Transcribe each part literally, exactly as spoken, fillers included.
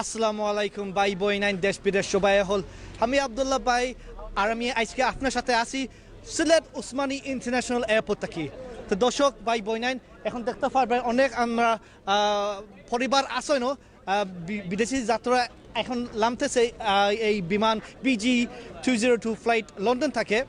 আসসালামু আলাইকুম ভাই বইনাইন, দেশ বিদেশ সবাই হল। আমি আব্দুল্লাহ ভাই, আর আমি আইজকে আপনার সাথে আছি সিলেট উসমানী ইন্টারন্যাশনাল এয়ারপোর্ট থাকি। তো দর্শক ভাই বইনাইন, এখন দেখতা পারবেন অনেক আমরা, আহ, পরিবার আছইন, আহ, বি-, বিদেশি যাত্রী এখন লামতেছে, আহ, এই বিমান BG two zero two flight London থাকি।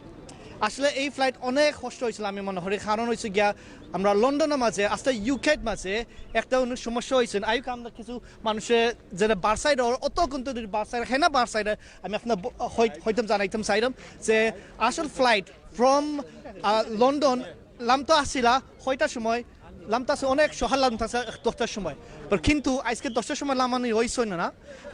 আসলে এই ফ্লাইট অনেক কষ্ট অইছিল আমি মনে করি, কারণ অইছে গিয়া আমরা লন্ডনর মাঝে, আস্তে UKর মাঝে একটা অনেক সমস্যা অইছে। আইউক আমরা কিছু মানুষে যেটা বার্সাইড, অত কিন্তু বার্সাইড, হেনা বার্সাইড, আমি আপনার ব-, হই-, হইতাম জানাইতাম চাইলাম যে আসল ফ্লাইট ফ্রম, আহ, লন্ডন লামতো আসিলা কয়টার সময়? লামতো আছে অনেক সকাল লামতো আছে দশটার সময়, but কিন্তু আইজকে দশটার সময় লামানি অইছে না,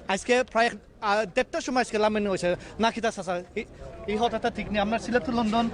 আইজকে প্রায়, আহ, দেড়টার সময় আইজকে লামানি অইছে না। কিতা চাচা, এই, এই কথাটা ঠিক নি? আমরা সিলেট টু লন্ডন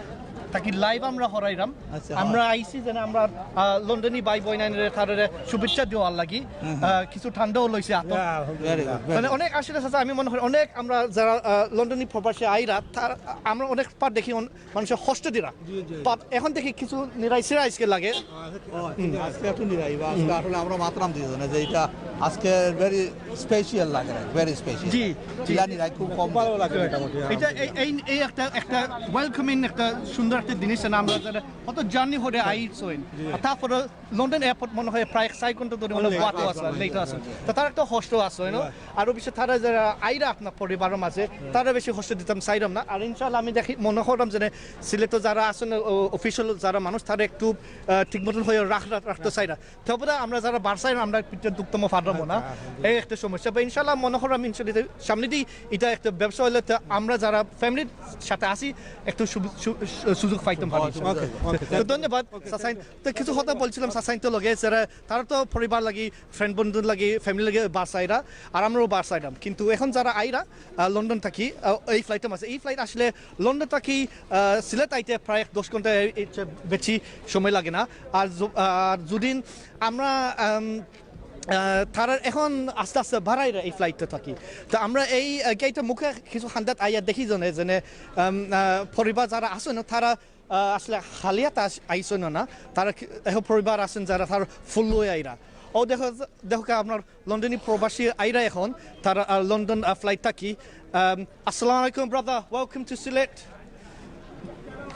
থাকি লাইভ আমরা হরাইরাম। আচ্ছা, আমরা হয়। আইছি যেন আমরা, আহ, লন্ডনি ভাই বইনাইনরে তারারে শুভেচ্ছা দেওয়ার লাগি, হুম, হুম। আহ, কিছু ঠান্ডাও লইছে আতো। Yeah, আলহামদুলিল্লাহ। Very good, very মানে good। অনেক আসলে চাচা আমি মনে করি অনেক আমরা যারা, আহ, লন্ডনি প্রবাসী আইরা, তার, আমরা অনেক পার দেখি অন-, মানুষের কষ্ট দিরা। জি, জি। But এখন দেখি কিছু নিরাইছিরা আইজকে লাগে। আহ, আজকে একটু নিরাই বা আজকে আসলে আমরা মাতরাম দুইজনে যে এটা আজকে ভেরি স্পেশাল লাগে না, ভেরি স্পেশাল। জি, জি। চিলা নিরাই খুব কম। ভালো লাগে মোটামুটি, এটা এই, আলহামদুলিল্লাহ। এই, এই একটা, একটা ওয়েলকামিং, একটা সুন্দর একটা জিনিস না, আমরা যারা কত জার্নি করে আইছইন। জি। আর তারপরে লন্ডন এয়ারপোর্ট মনে হয় প্রায় চার ঘন্টা ধরে মানে অনেক বাদও আছে, অনেক লেট আছে। তো তার একটা কষ্ট আছে, you know? আরো বেশি তারা যারা আইরা আপনার পরিবারের মাঝে, তারা বেশি কষ্ট দিতাম চাইলাম না। আর ইনশাআল্লাহ আমি দেখি মনে করলাম যে সিলেটে যারা আছেন, ও, অফিসিয়াল যারা মানুষ, তারা একটু, আহ, ঠিক মতন হয়ে রাখ-, রাখ-, রাখতে চাই না। তবে আমরা যারা বার্সায় আমরা পিঠে দুঃখতম ফাটবো না, আচ্ছা, আচ্ছা। এই একটা সমস্যা। বা ইনশাআল্লাহ মনে করলাম ইনশাআল্লাহ সামনে দিয়ে এটা একটা ব্যবসা হইলে তো আমরা যারা ফ্যামিলির সাথে আছি একটু সুবি-, সু-, সু-, সুযোগ পাইতাম পারি। ওকে, ওকে। তো ধন্যবাদ, সাসাইন। তো কিছু কথা বলছিলাম সাসাইন তো লগে, যারা তারা তো পরিবার লাগি, ফ্রেন্ড বন্ধুর লাগি, ফ্যামিলি লাগি বার্সাইরা, আর আমরাও বার্সাইরাম। কিন্তু এখন যারা আইরা, আহ, লন্ডন থাকি, আহ, এই ফ্লাইটে আছে। এই ফ্লাইট আসলে লন্ডন থাকি, আহ, সিলেট আইতে প্রায় দশ ঘন্টা এর চেয়ে বেশি সময় লাগে না। আর য-, আর যদি আমরা, আম, আহ, তারা এখন আস্তে আস্তে বাড়াইরা এই ফ্লাইটটা থাকি। তো আমরা এই, আহ, গেটে মুখে কিছু হান্দাত আইয়া দেখি জনে, যেনে, আম, আহ, পরিবার যারা আছেন, তারা আহ, আসলে খালি আতে আস-, আইছইন না। তারা কি, এখন পরিবার আছেন যারা তারা ফুল লই আইরা। ও দেখো, দেখো কা আপনার লন্ডনি প্রবাসী আইরা এখন, তারা, আহ, লন্ডন, আহ, ফ্লাইট থাকি। Um, আসসালামু আলাইকুম, brother. Welcome to Sylhet.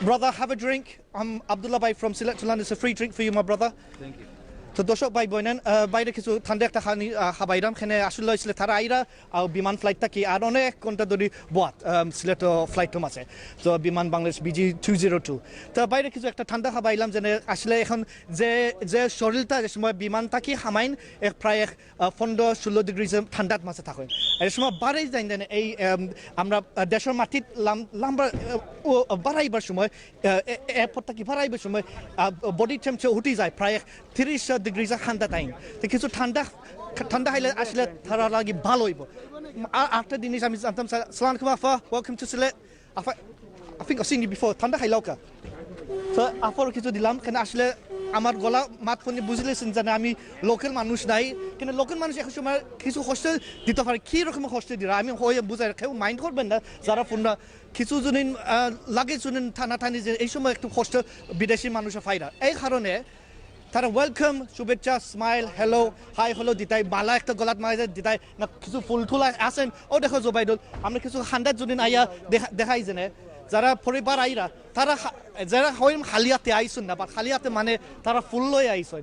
Brother, have a drink. I'm Abdullah Bhai from Sylhet to London. It's a free drink for you, my brother. Thank you. তো দর্শক ভাই বইনাইন, আহ, বাইরে কিছু ঠান্ডা একটা খানি, আহ, খাবাইরাম। এখানে আসলে হয়েছিল তারা আইরা, আহ, বিমান ফ্লাইট থাকি আর অনেক ঘন্টা ধরি বওয়াত, আহ, সিলেট ফ্লাইট মাঝে। তো বিমান Bangladesh BG two zero two। তো বাইরে কিছু একটা ঠান্ডা খাবাইলাম, যেন আসলে এখন যে, যে শরীরটা যে সময় বিমান থাকি হামাইন এক প্রায় এক, আহ, পনেরো ষোলো ডিগ্রি যে ঠান্ডার মাঝে থাকে। এই সময় বাড়াই যায় যেন এই, আম, আমরা, আহ, দেশের মাটিত লাম-, লাম্বা, আহ, ও, বাড়াইবার সময় আহ, এ-, এয়ারপোর্ট থাকি বাড়াইবার সময়, আহ, বডি টেম্পারেচার উঠি যায় প্রায় তিরিশ ডিগ্রি যে ঠান্ডা টাইম। তো কিছু ঠান্ডা, ঠান্ডা হইলে আসলে তারা লাগি ভালো হইব। আর একটা জিনিস আমি জানতাম, স্যার, আসসালামু আলাইকুম আফা, welcome to Sylhet. Apa, I think I've seen you before. ঠান্ডা খাইলাও কা? তো আফারও কিছু দিলাম, কেন আসলে আমার গলা মাত ফোনে বুঝলেছেন জানে আমি লোকাল মানুষ নাই, কিন্তু লোকাল মানুষ এখন সময় কিছু কষ্ট দিতে পারে। কী রকম কষ্ট দিরা আমি হয়ে বুঝাই, কেউ মাইন্ড করবেন না যারা ফোন না কিছু যদি, আহ, লাগে শুনেন টানাটানি যে এই সময় একটু কষ্ট বিদেশি মানুষে পাইরা। এই কারণে তারা ওয়েলকাম, শুভেচ্ছা, স্মাইল, হ্যালো, হাই, হ্যালো দিতাই, মালা একটা গলাত মারা যায় দিতাই, না কিছু ফুল টুল আছেন। ও দেখো জোবাইদুল, আমরা কিছু হান্ডাত যদি আইয়া দেখা-, দেখাই যেনে, যারা পরিবার আইরা, তারা হা-, যারা হইম খালি হাতে আইসুন না, বা খালি হাতে মানে তারা ফুল লই আইসুন।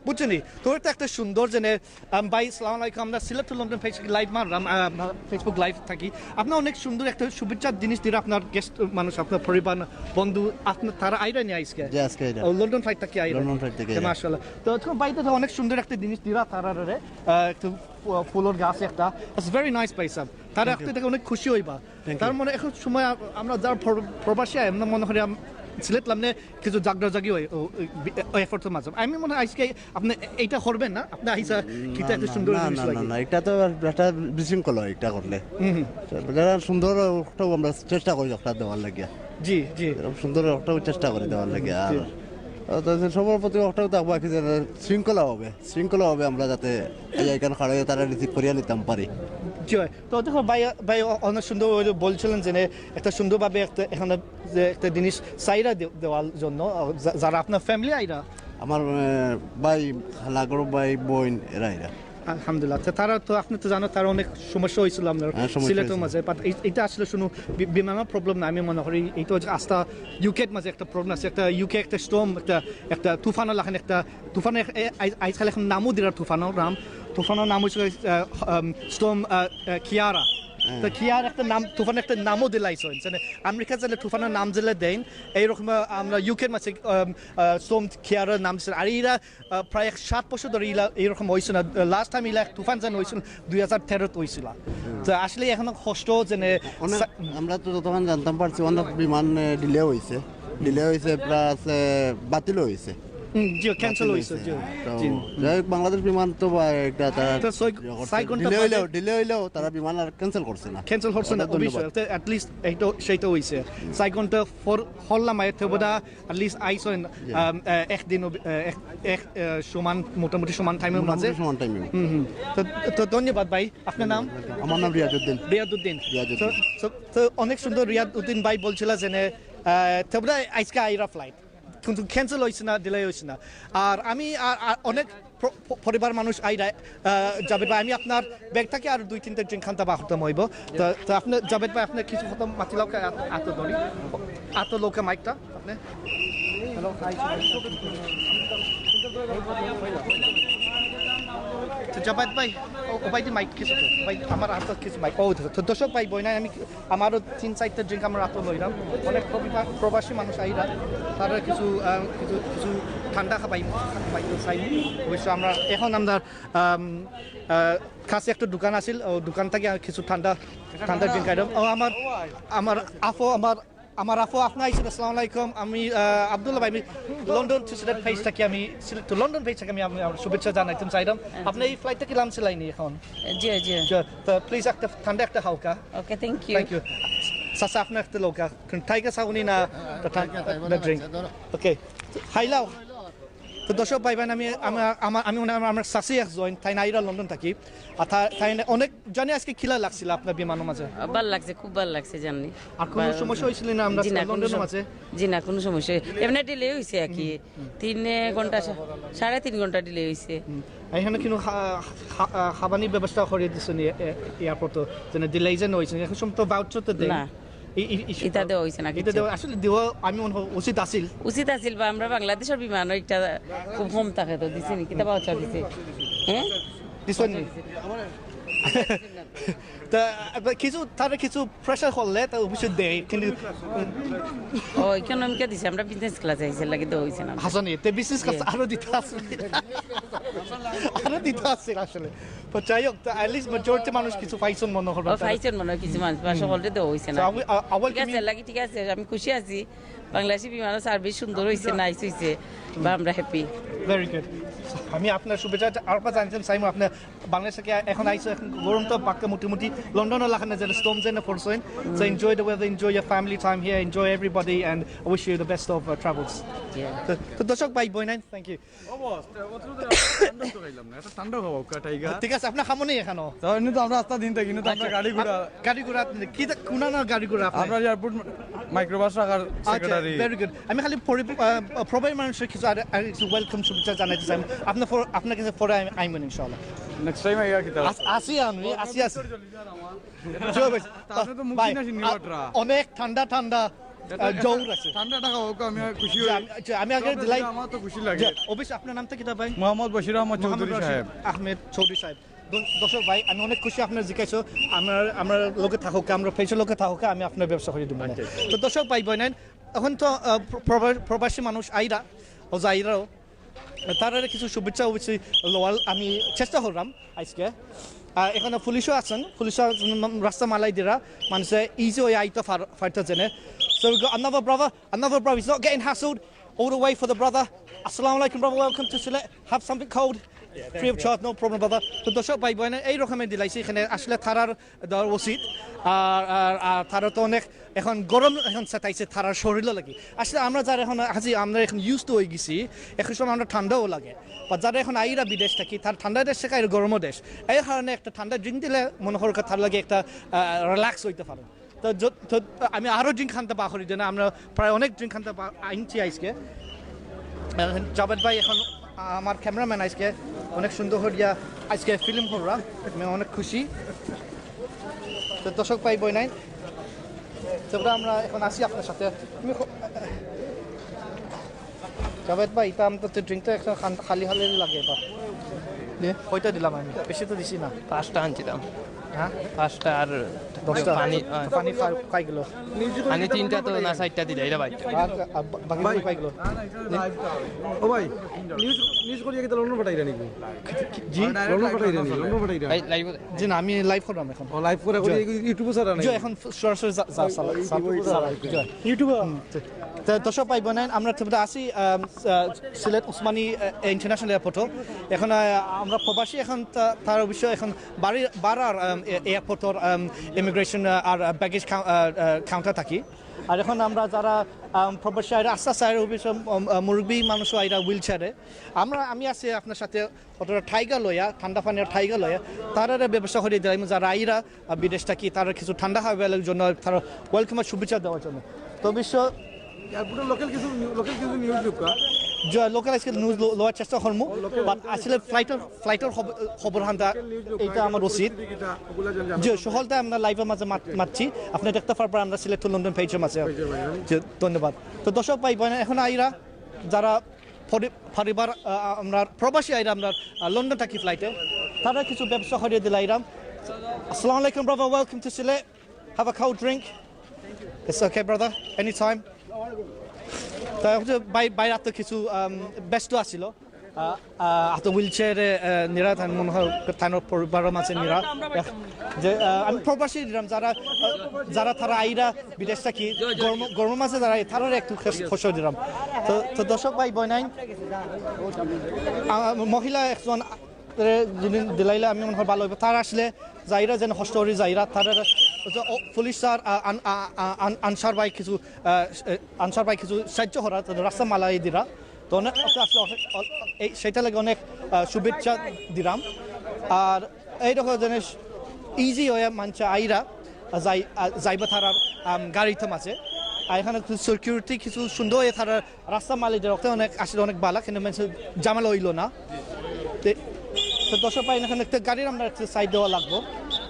বুঝছনি? তোর তো একটা সুন্দর যেনে, আম, ভাই, সালাম আলাইকুম। আমরা Sylhet to London page live মারলাম, আহ, Facebook লাইভ থাকি। আপনার অনেক সুন্দর একটা শুভেচ্ছা জিনিস দিলে আপনার গেস্ট মানুষ, আপনার পরিবার, বন্ধু, আপনার তারা আইরা নিয়ে আইসকে? জি, আজকে আইরা। ও, লন্ডন ফ্লাইট থাকি আইরা? লন্ডন ফ্লাইট থাকি আইরা। মাশাআল্লাহ। তো, তো ভাই, তো অনেক সুন্দর একটা জিনিস দিলা তারা রে, আহ, একটু ফু-, ফুলর গাছ একটা। It's very nice, ভাই সাহেব। তারা Thank you. একটু দেখে অনেক খুশি হইবা। Thank তার you. মানে এখন সময় আ-, আমরা যারা প্র-, প্রবাসী আই, আমরা মনে করি আম-, সিলেট লামনে কিছু জাগরা জাগি হয়, ও, ও, বি-, ও এফোর্টর মাঝে। আমি মনে হয় আজকে আপনি এইটা করবেন না, আপনি আইসা না, কিতা একটা না, সুন্দর না, জিনিস না, না, লাগে। না, এটা তো একটা বিশৃঙ্খলা হয়, এটা করলে। হুম, হুম। তো যারা সুন্দর ওটাও আমরা চেষ্টা করি একটা দেওয়ার লাগিয়া। জি, জি। এরকম সুন্দর ওটাও চেষ্টা করি দেওয়ার লাগিয়া। আর জি। তো সবার প্রতি ওটাও থাকবো আর কি, যেন শৃঙ্খলা হবে, শৃঙ্খলা হবে আমরা যাতে এই এখানে খাড়া হয়ে তারা রিসিভ করিয়া নিতাম পারি। জি ভাই। তো দেখো ভাই, ভাই অ-, অনেক সুন্দর ওই যে বলছিলেন যে নে, একটা সুন্দরভাবে একটা এখানে যে একটা জিনিস চাইরা দে-, দেওয়ার জন্য, আহ, যা-, যারা আপনার ফ্যামিলি আইরা? আমার, আহ, ভাই, লাগর ভাই, বোন, এরা, এরা। আলহামদুলিল্লাহ। তো তারা তো, আপনি তো জানো, তারা অনেক সমস্যা হয়েছিল আপনার হ্যাঁ, সমস্যা সিলেটের হয়েছিল। মাঝে, বাট এটা আসলে শুনো বি-, বিমানের প্রবলেম না। আমি মনে করি এই তো আস্তা ইউকের মাঝে একটা প্রবলেম আছে, একটা ইউকে একটা স্টর্ম, একটা একটা তুফানর লাখান, একটা তুফান এক-, এ-, আইজ- আইজকাল এখন নামও দিলার তুফানর নাম। তুফানর নাম হচ্ছে স্টর্ম কিয়ারা। তো কিয়ার একটা নাম, তুফান একটা নামও দিলাইছে, মানে আমেরিকা যেন তুফানর নাম দিলে দেন, এইরকম আহ, আমরা ইউকের মাঝে স্টর্ম কিয়ারার নাম দিচ্ছে। আর এরা আহ, প্রায় এক সাত বছর ধরে ইলা- এইরকম হয়েছে না। লাস্ট টাইম ইলা এক তুফান যেন হয়েছিল দুই হাজার তেরোত হয়েছিল। তো আসলে এখন কষ্ট যে নে- অনেক, সা- আমরা তো যতক্ষণ জানতাম পারছি, অনেক বিমান ডিলে হয়েছে, ডিলে হয়েছে, প্লাস বাতিল হয়েছে। হুম, জি, ক্যান্সেল হয়েছে, জি। তো জি। যাই হোক, বাংলাদেশ বিমান তো বা একটা তারা তো ছয়- ইয়ে করছে। ছয় ঘন্টা ডিলে হইলেও, বাদে ডিলে হইলেও তারা বিমান আর ক্যান্সেল করছে না। ক্যান্সেল করছে না, ওটা অবশ্যই। ধন্যবাদ। অ্যাটলিস্ট এইটা, সেইটা হয়েছে। ছয় ঘন্টা ফর হল্লা মায়ের থেকে বোধহয় অ্যাটলিস্ট আইসো একদিন অবি- আহ, এক এক আহ, সমান, মোটামুটি সমান টাইমের মাঝে। মোটামুটি সমান টাইমে। হুম হুম। তো তো ধন্যবাদ ভাই। আপনার নাম? আমার নাম রিয়াজউদ্দিন। রিয়াদউদ্দিন। রিয়াজউদ্দিন। তো- তো- তো অনেক সুন্দর। রিয়াদউদ্দিন ভাই বলছিল যে নে, আহ, তো বোধহয় আজকে আইরা ফ্লাইট কিন্তু ক্যান্সেল হয়েছে না, ডিলে হয়েছে না। আর আমি আর- আর অনেক প্র- প- পরিবার মানুষ আইরা, আহ, জাবেদ ভাই, আমি আপনার ব্যাগ থেকে আর দুই তিনটা ড্রিঙ্ক খান্তা বা করতাম হইব। তো তো আপনার, জাবেদ ভাই, আপনার কিছু কথা মাতিলাও, আত ধরি, আত লোকে মাইকটা আপনি। Hello, hi. তো জাবেদ ভাই, ও ও ভাই, মাইক কিছু, ভাই, আমার হাতে কিছু মাইক। ও, তো দর্শক ভাই, বই নাই, আমি আমারও তিন চারটা ড্রিঙ্ক আমরা আত লইলাম। অনেক প্রবি- প্রবাসী মানুষ আইরা, তারা কিছু আহ, কিছু কিছু ঠান্ডা খাবাই, খাবাই তো চাই। অবশ্য আমরা এখন আমরা আম, আহ, কাছে একটা দোকান আছিল, ও দোকান থেকে কিছু ঠান্ডা ঠান্ডা ড্রিঙ্ক খাইলাম। ও আমার আমার আফো আমার আমার আফো আপনি আইছেন। আসসালামু আলাইকুম। আমি আহ, আব্দুল্লাহ ভাই, আমি লন্ডন টু সিলেট পেজ থেকে আমি সিলেট টু লন্ডন পেজ থেকে আমি আমি আমার শুভেচ্ছা জানাইতাম চাইলাম। আপনি এই ফ্লাইটটা কি লামছে লাইনি এখন? জি জি। তো প্লিজ একটা ঠান্ডা একটা হালকা। Okay, thank you. Thank you. চাচা, আপনি একটা লোকা, টাইগার চাউনি না? Tiger drink. ওকে, খাইলাও। তো দর্শক ভাই বোন, আমি আমার আমার- আমি মনে হয় আমার শাশি একজন, তাই না, আইরা লন্ডন থাকি। আর তা- তাই না, অনেক জানি আজকে কিলা লাগছিল আপনার বিমানের মাঝে? ভালো লাগছে, খুব ভালো লাগছে জার্নি। আর কোনো সমস্যা হয়েছিল না আমরা জি না, কোনো লন্ডনের সম- মাঝে? জি না, কোনো সমস্যা হয়েছে। এমনি ডিলে হয়েছে আর কি, তিন এ, ঘন্টা সা- সাড়ে তিন ঘন্টা ডিলে হয়েছে। আর এখানে কিন্তু খা- খা- আহ, খাবানি ব্যবস্থা করে দিচ্ছেন এয়ারপোর্টে, যেন ডিলে যেন হয়েছে, এখন সময় তো ভাউচার তো দেয়। না। এই- এই- এই- এটা দেওয়া হয়েছে না এটা কিছু। দেওয়া আসলে দেওয়া আমি মনে হয় উচিত আছিল। উচিত আছিল বা আমরা বাংলাদেশের বিমানও একটা খুব কম থাকে তো দিছে নি, কিতা ভাউচার দিছে? হ্যাঁ। দিচ্ছেন নি? তা আবার কিছু তারা কিছু প্রেশার করলে তা অবশ্যই দেয়, কিন্তু ও ইকোনমিকে দিছে, আমরা বিজনেস ক্লাসে আইছে লাগে তো হইছে না। হাসানি তে বিজনেস ক্লাস আরো দিতে আছে, আরো দিতে আছে আসলে। তো যাই হোক, তো অ্যাটলিস্ট মেজরিটি মানুষ কিছু পাইছেন মনে ও করবেন। পাইছেন মনে হয় কিছু মানুষ বা সকলকে তো হইছে না। So, I will- I- I will ঠিক আছে, give you- লাগে ঠিক আছে, আমি খুশি আছি। বাংলাদেশি বিমানও সার্ভিস সুন্দর হইছে, নাইস হইছে, বা আমরা হ্যাপি। Very good. আমি আপনার শুভেচ্ছা আরপা জানতাম সাইমন, আপনি বাংলাদেশ থেকে এখন আইসো, এখন গরম তো পাক্কা মোটামুটি লন্ডনও লাখানে যে স্টোম জেনে পড়ছেন। So enjoy the weather, enjoy your family time here, enjoy everybody, and I wish you the best of uh, travels. তো- তো দর্শক ভাই বোন, থ্যাংক ইউ। অবস্থা অত তো ঠান্ডা তো খাইলাম না, এটা ঠান্ডা খাওয়া কাটাইগা। ঠিক আছে, আপনার খামো নেই এখানো? তাহলে তো আমরা আস্তা দিন থাকি, কিন্তু আমরা গাড়ি ঘোড়া। গাড়ি ঘোড়া আপনি কি তা- কোন না গাড়ি ঘোড়া আপনার? আমরা এয়ারপোর্ট মাইক্রোবাস রাখার আচ্ছা, সেক্রেটারি। Very good. আমি খালি পরি- আহ, প্রবাসী মানুষের কিছু আর আর কিছু ওয়েলকাম শুভেচ্ছা জানাইতে চাই। আপনার ফর- আপনার কাছে পরে আমি আইমন ইনশাআল্লাহ। নেক্সট টাইম আইয়া কিতা? আস- আসি আমি, আসি আসি। চলো ভাই। আপনি তো মুখ ভাই, চিনা চিনি আ- বাটরা। অনেক ঠান্ডা ঠান্ডা আহ, জৌর আছে। ঠান্ডাটা খাওয়া হোক, আমি খুশি যে হই। আমি- যে আমি আগে সব দিলাই। দিলে আমার তো খুশি লাগে। যে অবশ্যই আপনার নামটা কিতা ভাই? মোহাম্মদ বশির আহমদ চৌধুরী মোহাম্মদ সাহেব। রশিদ আহমেদ চৌধুরী সাহেব। দ- দর্শক ভাই, আমি অনেক খুশি আপনার জিজ্ঞাসা। আমরা আমরা লোকে থাকুক, আমরা ফেসের লোকে থাকুক, আমি আপনার ব্যবসা করে দিব। তো দর্শক ভাই বোন, এখন তো আহ, প্র- প্রবা- প্রবাসী মানুষ আইরা ও যাইরাও, তারা কিছু শুভেচ্ছা অবশ্যই লওয়ার আমি চেষ্টা করলাম আজকে। আর এখানে পুলিশও আছেন, পুলিশও আছেন, উম, রাস্তা মালাই দিরা, মানুষে ইজি হয়ে আইতে পার- পারতে জেনে। So we got another brother, another brother, he's not getting hassled, all the way for the brother. Assalamu alaikum brother, welcome to Sylhet. Have something cold. Free of charge, no problem brother. তো দর্শক ভাই বোন, এই রকমের দিলাইছি এখানে আসলে তারার দেওয়া উচিত। আর আর আর তারা তো অনেক এখন গরম এখন সেটাইছে তারার শরীরও লাগে। আসলে আমরা যারা এখন আছি, আমরা এখন ইউজ তো হয়ে গেছি, এখন সময় আমরা ঠান্ডাও লাগে। বা যারা এখন আইরা বিদেশ থাকি, তার ঠান্ডা দেশ থেকে আইরা গরমও দেশ, এই কারণে একটা ঠান্ডা ড্রিঙ্ক দিলে মনে হয় তার লাগে একটা রিল্যাক্স হইতে পারে। তো য- তো আমি আরও ড্রিঙ্ক খানতে পাকরি যে না, আমরা প্রায় অনেক ড্রিঙ্ক খানতে পা- আনছি আজকে। এখন জাবেদ ভাই এখন আমার ক্যামেরাম্যান আজকে অনেক সুন্দর করিয়া আজকে ফিল্ম কররা, আমি অনেক খুশি। তো দর্শক ভাই বইনাইন, তো আমরা এখন আছি আপনার সাথে। তুমি ক-, জাভেদ ভাই, এটা আমি তো ড্রিঙ্ক তো একটা খান-, খালি খালি লাগে এটা। কয়টা দিলাম আমি? বেশি তো দিছি না। পাঁচটা আনছিলাম। হ্যাঁ? পাঁচটা আর দশটা। পানি, হ্যাঁ। পানি খাই, খাই গেল। আমি তিনটা তো না, চারটা দিলে, এটা বাইরটা। আর, আর বা-, বাকি ভাই। খাই গেল। ও ভাই, নিউজ, নিউজ করিয়া কিতা লন্ডন পাঠাইরা নি? জি? লন্ডন পাঠাইরা নি? লন্ডন পাঠাইরা? এই লাইভ। জি না, আমি লাইভ করলাম এখন। ও, লাইভ করে করি জি। YouTube-ও ছাড়া নাই? জি, এখন সরাসরি যা, যা, চালা-, YouTube-ও চালা-, ছাড়া। জি। YouTube-ও? হুম, জি। তো দর্শক ভাই বইনাইন, আমরা তো আছি, আম, আহ, সিলেট উসমানী, আহ, ইন্টারন্যাশনাল এয়ারপোর্টও। এখন, আহ, আমরা প্রবাসী এখন তা-, তার অবশ্য এখন বাড়ি, বারার, আম, এ-, এয়ারপোর্টর, আম, ইমিগ্রেশন, আহ, আর, আহ, ব্যাগেজ কাউ-, আহ, আহ, কাউন্টার থাকি। আর এখন আমরা যারা, আম, প্রবাসী আইরা আস্তে আস্তে আইরা অবশ্য, আম, আহ, মুরব্বী মানুষও আইরা হুইল চেয়ারে। আমরা, আমি আছি আপনার সাথে অতটা ঠাইগা লইয়া, ঠান্ডা পানির ঠাইগা লইয়া, তারারে ব্যবস্থা করি দিলাম, যারা আইরা, আহ, বিদেশ থাকি, তারা কিছু ঠান্ডা খাওয়ার জন্য, তারা ওয়েলকাম আর শুভেচ্ছা দেওয়ার জন্য। তো অবশ্য এয়ারপোর্টর লোকাল কিছু, লোকাল কিছু নিউজ লুকা। জ-, লোকাল আজকে নিউজ ল-, লওয়ার চেষ্টা করমু, বাট আসলে ফ্লাইটর, ফ্লাইটর খবর, খবর হান্দা, এটা আমার উচিত। যে সকলটা আমরা লাইভের মাঝে মাত-, মাতছি, আপনি দেখতে পারবেন আমরা সিলেট টু লন্ডন পেজের মাঝে। যে, ধন্যবাদ। তো দর্শক ভাই বইনাইন, এখন আইরা যারা পরি-, পরিবার, আহ, আমরা প্রবাসী আইরা আমরা, আহ, লন্ডন থাকি ফ্লাইটে, তারা কিছু ব্যবস্থা করিয়া দিলাইরাম। আসসালামু আলাইকুম, brother, welcome to Sylhet. Have a cold drink. It's okay, brother, anytime. তাই হচ্ছে বাই-, বাইরে তো কিছু, আম, ব্যস্ত আছিল। আহ, আহ, তো হুইল চেয়ারে, আহ, নিরা তান মনে হয় তানোর পরিবারের মাঝে নিরা। এক-, যে, আহ, আমি প্রবাসী দিলাম, যারা, আহ, যারা তারা আইরা বিদেশ থাকি, গরম, গরমের মাঝে যারা আই, তারারে একটু খেস-, খুশি দিলাম। তো, তো দর্শক ভাই বইনাইন, আহ, মহিলা একজন, আহ, যদি দিলাইলে আমি মনে হয় ভালো হইব। তার আসলে যাইরা যেন কষ্ট করি যাইরা, তার যে, ও, পুলিশ স্যার, আ-, আন-, আ-, আ-, আন-, আনসার ভাই কিছু, আহ, আনসার ভাই কিছু সাহায্য করা, তো রাস্তা মালাই দিরা। তো অনেক, আসলে, আসলে অনেক, এই, সেটা লাগে অনেক, আহ, শুভেচ্ছা দিলাম। আর এইরকম জিনিস ইজি হয়ে মানছে আইরা, আহ, যাই-, আহ, যাইবা তারার, আম, গাড়িতে মাঝে। আর এখানে কিছু সিকিউরিটি কিছু সুন্দর হয়ে তারা রাস্তা মালিক রক্তে অনেক আসলে অনেক বালা, কিন্তু মানুষের ঝামেলা হইল না। তে-, তো দর্শক ভাই, এখানে একটা গাড়ির আমরা একটা সাইড দেওয়া লাগবো।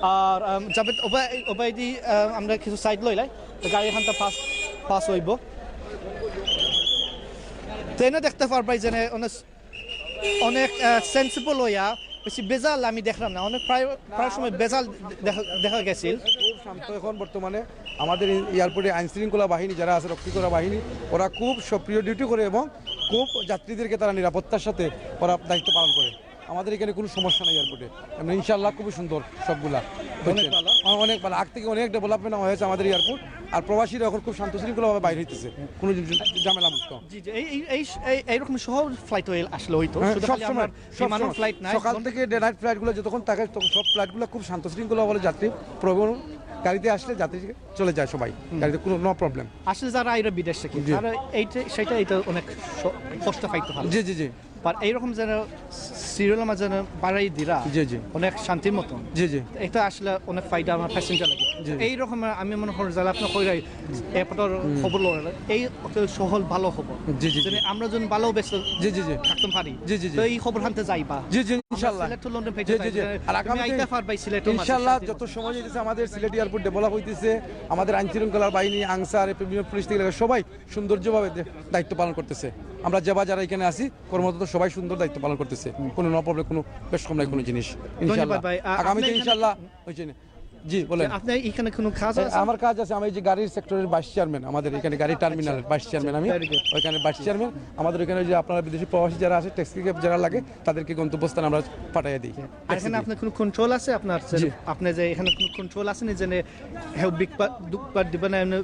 আর, আম, জাভেদ ওবায়-, ওবায়দি, আম, আমরা কিছু সাইড লইলাই, তো গাড়ি এখানটা পাস, পাস হইব। তো এনে দেখতে পারবাই যে অনেক, অনেক, আহ, সেন্সিবল হইয়া বেশি বেজাল আমি দেখলাম না, অনেক প্রায়, প্রায় সময় বেজাল দেখা, দেখা গেছিল। খুব শান্ত এখন বর্তমানে। আমাদের এই এয়ারপোর্টে আইন শৃঙ্খলা বাহিনী যারা আছে, রক্ষী করা বাহিনী, ওরা খুব সক্রিয় ডিউটি করে এবং খুব যাত্রীদেরকে তারা নিরাপত্তার সাথে ওরা দায়িত্ব পালন করে। আমাদের এখানে কোনো সমস্যা নেই এয়ারপোর্টে, এমনি ইনশাআল্লাহ খুবই সুন্দর সবগুলা। অনেক বুঝছেন? ভালো। অ-, অনেক ভালো, আগ থেকে অনেক ডেভেলপমেন্ট হয়েছে আমাদের এয়ারপোর্ট। আর প্রবাসীরা এখন খুব শান্ত শৃঙ্খলাভাবে বাইরে হইতেছে, কোনো ঝ-, ঝামেলা মুক্ত। জি, জি, এই, এই, এই, এই, এইরকম সহজ ফ্লাইট হয়ে আসলে হইতো, হ্যাঁ, শুধু সব খালি সময়, আমরা সব বিমানও সময়। ফ্লাইট নাই, সকাল বন্ধ। থেকে ডে নাইট ফ্লাইটগুলো যতক্ষণ থাকে, তখন সব ফ্লাইটগুলো খুব শান্ত শৃঙ্খলা বলে যাত্রী প্রবণ গাড়িতে আসলে যাত্রী চলে যায় সবাই, হুম। গাড়িতে কোনো নো প্রবলেম। আসলে যারা আইরা বিদেশ থেকে, জি। তারা এইটা, সেটা, এটা অনেক স-, কষ্ট পাইতে হয়। জি, জি, জি। আর এইরকম যেন সিরিয়াল আমার যেন বাড়াই দিরা, জি, জি। অনেক শান্তির মতন। জি, জি। এটা আসলে অনেক ফায়দা আমার প্যাসেঞ্জার লাগে। জি। এইরকম আমি মনে করি যারা আপনার কইরাই এয়ারপোর্টর হুম। খবর লড়ে, এই একটা সহল ভালো খবর। জি, জি, যেন জি। আমরা যেন ভালো ব্যস্ত জি, জি, জি। থাকতাম পারি। জি, জি, জি। তো এই খবর হানতে যাইবা। জি, জি, আমরা ইনশাআল্লাহ। সিলেট টু লন্ডন পেজে জি, জি, যাই, জি। যে আর তুমি আগামীতে আইতে পারবাই সিলেট টু ইনশাআল্লাহ, মাঝে। যত সময় যেতেছে আমাদের সিলেট এয়ারপোর্ট ডেভেলপ হইতেছে, আমাদের আইন শৃঙ্খলার বাহিনী, আনসার, বিভিন্ন পুলিশ থেকে সবাই সৌন্দর্যভাবে দে-, দায়িত্ব পালন করতেছে। আমরা যেবা যারা এখানে আছি, কর্মরত সবাই সুন্দর দায়িত্ব পালন করতেছে, কোনো নো প্রবলেম, কোনো বেশ কম নাই কোনো জিনিস। ধন্যবাদ ইনশাআল্লাহ। ভাই। আ-, আগামীতে আপনি এখানে ইনশাআল্লাহ, ওই যে, জি, বলেন। যে আপনি এখানে কোনো কাজ এ, আছে? আমার কাজ আছে, আমি এই যে গাড়ির সেক্টরের ভাইস চেয়ারম্যান, আমাদের এখানে গাড়ি টার্মিনালের ভাইস চেয়ারম্যান আমি, very good। ওইখানে ভাইস চেয়ারম্যান। আমাদের ওইখানে যে আপনারা বিদেশি প্রবাসী যারা আছে, ট্যাক্সি ক্যাব যারা লাগে, তাদেরকে গন্তব্যস্থানে আমরা পাঠিয়ে দিই। আর এখানে আপনার কোনো কন্ট্রোল আছে? আপনার জি। আপনি যে এখানে কোনো কন্ট্রোল আছে নি যে হে বিগ পা-, দুঃখ পার দিবে না, এমনি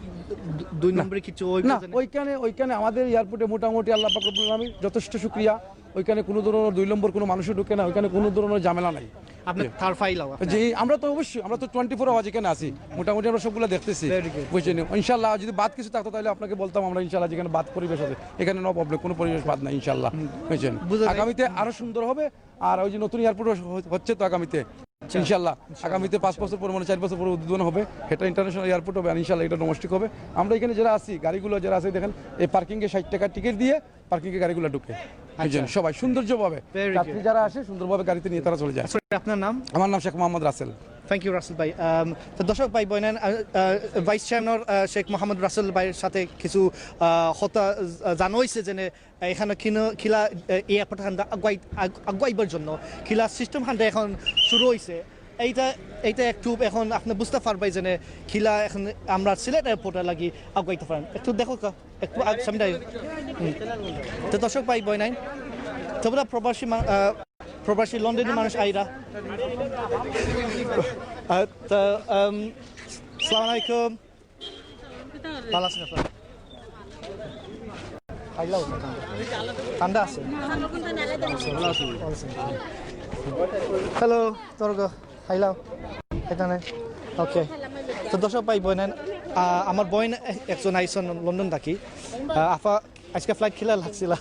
দু-, দুই না। নম্বরে কিছু ওই না, যে ওইখানে, ওইখানে আমাদের এয়ারপোর্টে মোটামুটি আল্লাহ পাক রব্বুল আলামিন যথেষ্ট শুকরিয়া। ওইখানে কোনো ধরনের দুই নম্বর কোনো মানুষও ঢুকে না, ওইখানে কোনো ধরনের ঝামেলা নাই। আপনার জি। Third file hour. জি, আমরা তো অবশ্যই, আমরা তো টোয়েন্টি ফোর আওয়ার্স এখানে আছি, মোটামুটি আমরা সবগুলো দেখতেছি। Very good। বুঝছেন? ইনশাআল্লাহ যদি বাদ কিছু থাকতো তাহলে আপনাকে বলতাম, আমরা ইনশাআল্লাহ যেখানে বাদ পরিবেশ আছে, এখানে নো প্রবলেম, কোনো পরিবেশ বাদ নাই ইনশাআল্লাহ। হুম। বুঝছেন? বুঝা যায়। আগামীতে আরো সুন্দর হবে, আর ওই যে নতুন এয়ারপোর্ট হ-, হচ্ছে তো আগামীতে। আচ্ছা। ইনশাআল্লাহ, ইনশাআল্লাহ। আগামীতে পাঁচ ইনশাআল্লাহ। বছর পরে, মানে চার বছর পরে উদ্বোধন হবে, এটা ইন্টারন্যাশনাল এয়ারপোর্ট হবে, আর ইনশাআল্লাহ এটা ডোমেস্টিক হবে। আমরা এখানে যারা আছি, গাড়িগুলো যারা আছে, দেখেন, এই পার্কিংয়ে ষাট টাকার টিকিট দিয়ে পার্কিংয়ে গাড়িগুলো ঢুকে। বুঝছেন, সবাই সৌন্দর্যভাবে, যাত্রী যারা আসে সুন্দরভাবে গাড়িতে নিয়ে তারা চলে যায়। সরি, আপনার নাম? আমার নাম শেখ মোহাম্মদ রাসেল। Thank you, রাসেল ভাই। আম, তো দর্শক ভাই বোনেন, আ, আ, ভাইস চেয়ারম্যান, আ, শেখ মোহাম্মদ রাসেল ভাইর সাথে কিছু, আ, কথা, আ, জানা অইছে যে নে, এখানো কিনো, কিলা, আ, এয়ারপোর্ট হান্দা আগুয়াই-, আগ-, আগুয়াইবার জন্য কিলা সিস্টেম হান্দা এখন শুরু অইছে। এইটা, এইটা একটু এখন আপনে বুঝতা পারবায় যে নে, কিলা এখন আমরা সিলেট এয়ারপোর্টর লাগি আগুয়াইতা পারইন। একটু দেখো কা, একটু আগ-, সামনে আইও। হুম। তো দর্শক ভাই বোনেন, তোমরা প্রবাসী মা-, আ, প্রবাসী লন্ডনী মানুষ আইরা। আ, তো, আম, আসসালামু আলাইকুম। ভালা আছইন আপনারা? ঠান্ডা আছে? হ্যালো, তর্ক। খাইলাও? এখানে? ওকে। তো দর্শক ভাই বোনেন, আ, আমার বইন এ-, একজন আইছইন লন্ডন থাকি। আ, আফা, আইজকা ফ্লাইট কিলা লাগছিলা?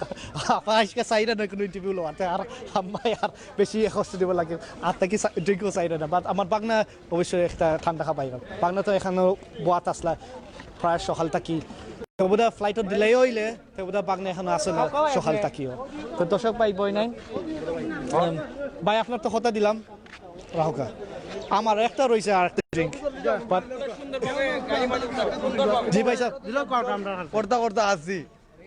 আফা আইজকা চাইরা নায় কুনু ইন্টারভিউ লওয়ার। তে আর আম্মায় আর বেশি কষ্ট দিবা লাগে। আর থাকি ড্রিঙ্কও চাইরা না। But আমার বাগনা অবশ্যই একটা ঠান্ডা খাবাইবা। বাগনা তো এখানো বওয়াত আছলা প্রায় সকাল থাকি। তো বোধহয় ফ্লাইটর ডিলে অইলে, তো বোধহয় বাগনা এখানো আছে না সকাল থাকিও। তো দর্শক ভাই বোনেন, উম, ভাই আপনার তো কথা দিলাম, রাহুকা। আমার একটা রইছে আর একটা ড্রিঙ্ক। But জি ভাই সাহেব। করতা করতা আছি।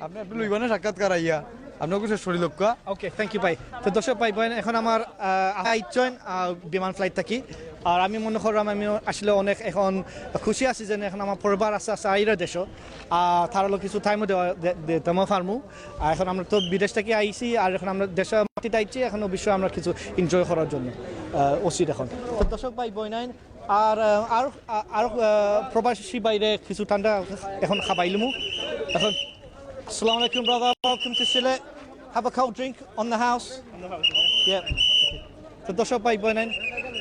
আপনে একটু লইবা না সাক্ষাৎকার আইয়া? আপনে ওকে শেষ করি লক্কা। ওকে, thank you ভাই। তো দর্শক ভাই বোন, এখন আমার, আহ, আইছইন, আহ, বিমান ফ্লাইট থাকি। আর আমি মনে করলাম আমি আসলে অনেক এখন খুশি আছি যে এখন আমার পরিবার আস্তে আস্তে আইরা দেশো। আর তারারও কিছু টাইমও দেওয়া, দে-, দিতামও পারমু। আর এখন আমরা তো বিদেশ থাকি আইছি, আর এখন আমরা দেশর মাটিত আইছি, এখন অবশ্যই আমরা কিছু এনজয় করার জন্য, আহ, অইছি এখন। তো দর্শক ভাই বোন আইন, আর, আহ, আর, আ-, আর, আহ, প্রবাসী ভাইরে কিছু ঠান্ডা এখন খাবাইলিমু। এখন, আসসালামু আলাইকুম brother, welcome to Sylhet. Have a cold drink on the house. Yeah. তো দর্শক ভাই বোন,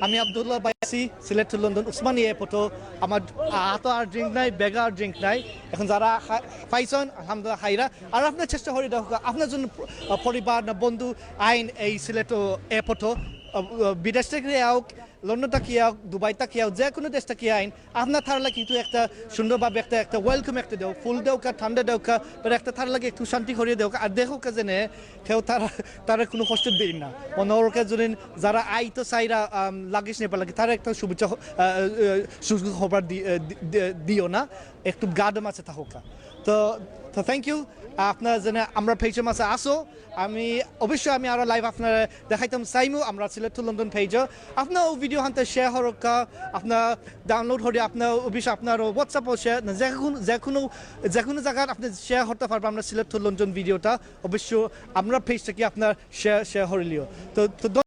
আমি আব্দুল্লাহ ভাই আছি সিলেট টু লন্ডন উসমানী এয়ারপোর্টো। আমার হাতো আর ড্রিঙ্ক নাই, ব্যাগো আর ড্রিঙ্ক নাই। এখন যারা খা-, পাইছইন, আলহামদুলিল্লাহ, খাইরা। আর আপনে চেষ্টা করি দেখউক্কা, আপনার জন্য প-, পরিবার না বন্ধু আইন এই সিলেট এয়ারপোর্টো, আহ, বিদেশ থাকি আউক, লন্ডন থাকি আউক, দুবাই থাকি আউক, যে কুনু দেশ থাকি আইন, আপনার তারার লাগি কিন্তু একটা সুন্দরভাবে একটা, একটা welcome একটা দেউক, ফুল দেউক্কা, ঠান্ডা দেউক্কা, but একটা তারার লাগি একটু শান্তি করি দেউক্কা। আর দেখউক্কা যে নে, কেউ তারা, তারা কুনু কষ্ট দেইন না। মনে অরকে যদি যারা আইতো চাইরা, আম, লাগিস নেবার লাগি, তারা একটা শুভেচ্ছা, আহ, আহ, সুযোগ খবর দি-, আহ, দি-, দি-, দিও না, একটু গার্ডর মাঝে থাকউক্কা। তো, তো thank you, আপনারা যে নে আমরার পেজর মাঝে আছো, আমি অবশ্যই আমি আরো live আপনারে দেখাইতাম চাইমু আমরার সিলেট টু লন্ডন পেজো। আপনারা ওই ভিডিও হানতে শেয়ার করউক্কা, আপনারা ডাউনলোড করি, আপনারা অবশ্যই আপনারা WhatsApp-ও শেয়ার, যে কুনু, যে কুনু, যে কুনু জাগাত আপনে শেয়ার করতা পারবা আমরার সিলেট টু লন্ডন ভিডিওটা, অবশ্য আমরার পেজ থাকি আপনারা শেয়ার, শেয়ার করিলিও। তো, তো